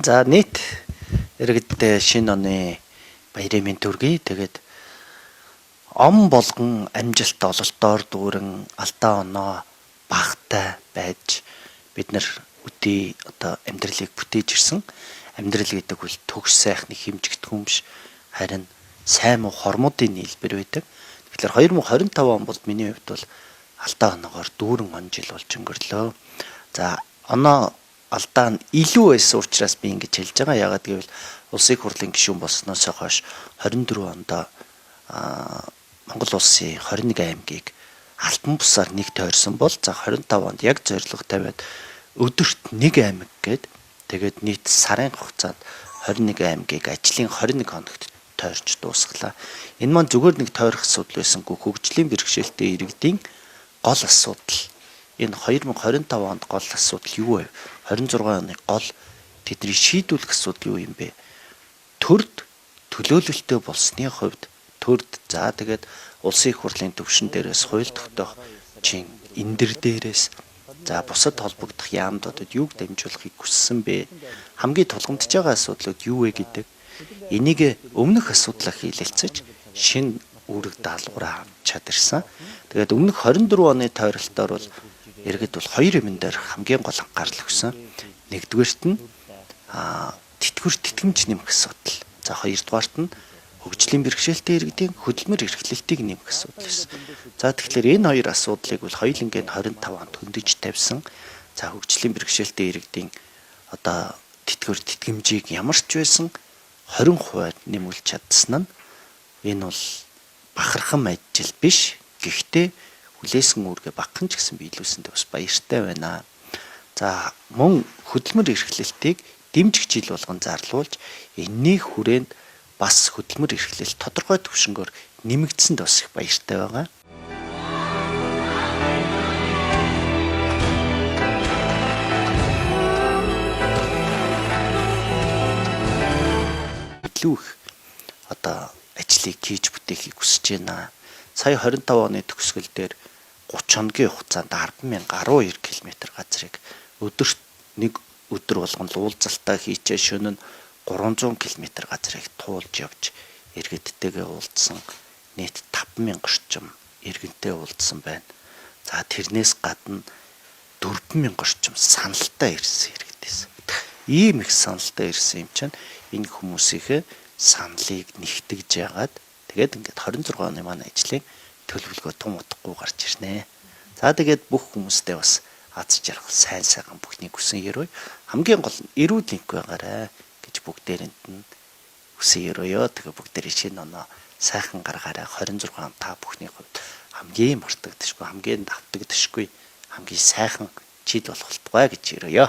За нийт иргэддээ шинэ оны баярын мэнд төргий. Тэгээд он болгон амжилт ололтоор дүүрэн алдаа оноо багтай байж бид нар өдий одоо амьдралыг бүтээж ирсэн. Амьдрал гэдэг бол төгс сайхны хэмжигдэхүүн юм биш. Харин сайн муу хормуудын нийлбэр байдаг. Тэгэхээр 2025 он бол миний хувьд бол алдаа оноогоор дүүрэн он жил болж өнгөрлөө. За оноо алдаа нь илүү байсан учраас би ингэж хэлж байгаа. Яагаад гэвэл улсын их хурлын гишүүн болсноос хойш 24 онд Монгол улсын 21 аймгийг албан бусаар нэг тойрсон бол за 25 онд яг зорилго тавиад өдөрт нэг аймаг гээд тэгээд нийт сарын хугацаанд 21 аймгийг ажлын 21 хоногт тойрч дуусгалаа. Энэ маань зүгээр нэг тойрох асуудал байсангүй хөгжлийн бэрхшээлтэй иргэдийн гол асуудал. Энэ 2025 онд гол асуудал юу вэ? 26 оны гол тэдний шийдвүлэх асуудал юу юм бэ? Төрд төлөөлөлтөө болсны хувьд төрд за тэгээд улсын их хурлын төвшин дээрээс хууль тогтоох чин эндэр дээрээс за бусад холбогдох яамдуудад юуг дамжуулахыг хүссэн бэ? Хамгийн тулгамдж байгаа асуудлууд юу вэ гэдэг энийг өмнөх асуудлаа хийлэлцэж шинэ үүрэг даалгавраа авч чадэрсэн. Тэгээд өмнөх 24 оны тойролтоор бол иргэд бол хоёр юмн дээр хамгийн гол анхаарал өгсөн. Нэгдүгээрт нь тэтгэвэр тэтгэмж нэмэх асуудал. За хоёрдугаарт нь хөгжлийн бэрхшээлтэй иргэдийн хөдөлмөр эрхлэлтийг нэмэх асуудал байсан. За тэгэхээр энэ хоёр асуудлыг бол хоёулангийн 25 онд хөндөж тавьсан. За хөгжлийн бэрхшээлтэй иргэдийн одоо тэтгэвэр тэтгэмжийг ямар ч байсан 20% нэмүүлж чадсан нь энэ бол бахархан ажил биш. Гэхдээ хүлээсэн үүргээ багхан ч гэсэн биелүүлсэндээ бас баяртай байна. За мөн хөдөлмөр эрхлэлтийг дэмжих жил болгон зарлуулж энэний хүрээнд бас хөдөлмөр эрхлэл тодорхой түвшингөөр нэмэгдсэнд бас их баяртай байгаа. Илүү их одоо ажлыг хийж бүтээхийг хүсэж байна. Сая 25 оны төгсгөл дээр 30 хоногийн хугацаанд 10,012 км газрыг өдөрт нэг өдөр болгон уулзалтаа хийчээ шөнө нь 300 км газрыг туулж явж иргэдтэйгээ уулзсан, нийт 5000 орчим иргэнтэй уулзсан байна. За тэрнээс гадна 4000 орчим саналтай ирсэн иргэдээс. Ийм их саналтай ирсэн юм чинь энэ хүмүүсийнхээ саналыг нэгтгэж яагаад тэгээд ингээд 26 оны манай ажлын төлөвлөгөө тум утгагүй гарч ирнэ. За тэгээд бүх хүмүүстээ бас аз жаргал сайн сайхан бүхнийг хүсэн ерөөе. Хамгийн гол нь эрүүл энх байгаарай гэж бүгдээрэнд нь хүсэн ерөөё. Тэгээ бүгдээрээ шинэ оноо сайхан гаргаарай. 26 он та бүхний хувьд хамгийн мартагдашгүй, хамгийн давтагдашгүй, хамгийн сайхан жил болох болтугай гэж ерөөё.